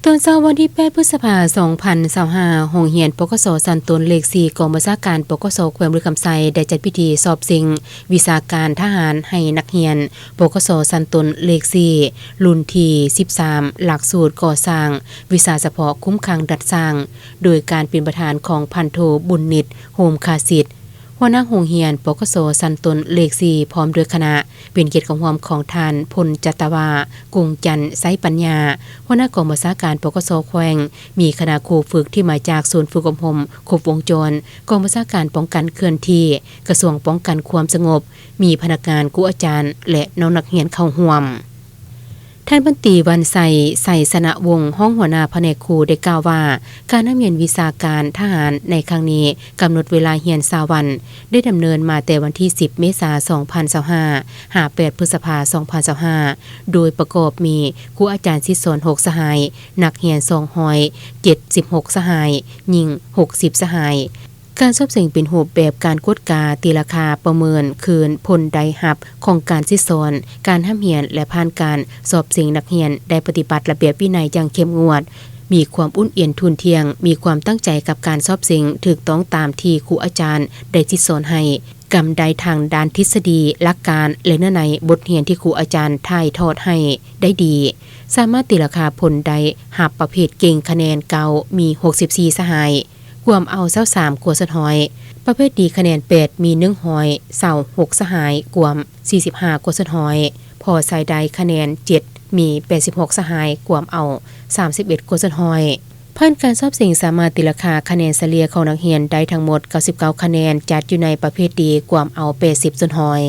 ຕອນເຊົ້າວັນທີແປດ ພຶດສະພາ ສອງພັນຊາວຫ້າ ໂຮງຮຽນ ປກສ ຊັ້ນຕົ້ນເລກສີ່ ກອງບັນຊາການ ປກສ ແຂວງບໍລິຄຳໄຊ ໄດ້ຈັດພິທີສອບເສັງວິຊາການທະຫານໃຫ້ນັກຮຽນ ປກສ ຊັ້ນຕົ້ນເລກສີ່ ລຸ້ນທີສິບສາມ ຫຼັກສູດກໍ່ສ້າງ ວິຊາສະເພາະຄຸມຂັງດັດສ້າງ ໂດຍການເປັນປະທານຂອງພັນໂທ ບຸນນິດ ໂຮມຄາສິດ ຫົວໜ້າໂຮງຮຽນ ປກສ ຊັ້ນຕົ້ນເລກສີ່ ພ້ອມດ້ວຍຄະນະ, ເປັນກຽດເຂົ້າຮ່ວມຂອງທ່ານ ພົນຈັດຕະວາ ກົງຈັນ ໄຊປັນຍາ ຫົວໜ້າກອງບັນຊາການ ປກສ ແຂວງ, ມີຄະນະຄູຝຶກທີ່ມາຈາກສູນຝຶກອົບຮົມຄົບວົງຈອນ, ກອງບັນຊາການປ້ອງກັນເຄື່ອນທີ່, ກະຊວງປ້ອງກັນຄວາມສະຫງົບ, ມີພະນັກງານ, ຄູອາຈານ ແລະ ນ້ອງນັກຮຽນເຂົ້າຮ່ວມ. ທ່ານພັນຕີ ວັນໄຊ ໄຊຊະນະວົງ ຮອງຫົວໜ້າພະແນກຄູ ໄດ້ກ່າວວ່າ ການຮ່ຳຮຽນວິຊາການທະຫານໃນຄັ້ງນີ້ ກຳນົດເວລາຮຽນຊາວວັນ, ໄດ້ດຳເນີນມາແຕ່ວັນທີສິບ ເມສາ ສອງພັນຊາວຫ້າ ຫາ ແປດ ພຶດສະພາ ສອງພັນຊາວຫ້າ ໂດຍປະກອບມີຄູອາຈານສິດສອນ ຫົກ ສະຫາຍ, ນັກຮຽນ ສອງຮ້ອຍເຈັດສິບຫົກ ສະຫາຍ, ຍິງ ຫົກສິບ ສະຫາຍ. ການສອບເສັງເປັນຮູບແບບການກວດກາ, ຕີລາຄາ, ປະເມີນຄືນຜົນໄດ້ຮັບຂອງການສິດສອນ, ການຮ່ຳຮຽນ ແລະ ຜ່ານການສອບເສັງນັກຮຽນໄດ້ປະຕິບັດລະບຽບວິໄນຢ່າງເຂັ້ມງວດ, ມີຄວາມອຸ່ນອຽນທຸ່ນທ່ຽງ, ມີຄວາມຕັ້ງໃຈກັບການສອບເສັງ, ຖືກຕ້ອງຕາມທີ່ຄູອາຈານໄດ້ສິດສອນໃຫ້, ກຳໄດ້ທັງດ້ານທິດສະດີ, ຫຼັກການ ແລະ ເນື້ອໃນບົດຮຽນທີ່ຄູອາຈານຖ່າຍທອດໃຫ້ໄດ້ດີ, ສາມາດຕີລາຄາຜົນໄດ້ຮັບປະເພດເກັ່ງຄະແນນເກົ້າ ມີ ຫົກສິບສີ່ ສະຫາຍ, ກວມເອົາ ຊາວສາມ ກວ່າສ່ວນຮ້ອຍ, ປະເພດດີຄະແນນແປດ ມີ ໜຶ່ງຮ້ອຍຊາວຫົກ ສະຫາຍ, ກວມ ສີ່ສິບຫ້າ ກວ່າສ່ວນຮ້ອຍ, ພໍໃຊ້ໄດ້ຄະແນນເຈັດ ມີ ແປດສິບຫົກ ສະຫາຍ, ກວມເອົາ ສາມສິບເອັດ ກວ່າສ່ວນຮ້ອຍ. ຜ່ານການສອບເສັງສາມາດຕີລາຄາຄະແນນສະເລ່ຍຂອງນັກຮຽນໄດ້ທັງໝົດ ເກົ້າສິບເກົ້າ ຄະແນນ, ຈັດຢູ່ໃນປະເພດດີ, ກວມເອົາ ແປດສິບ ສ່ວນຮ້ອຍ.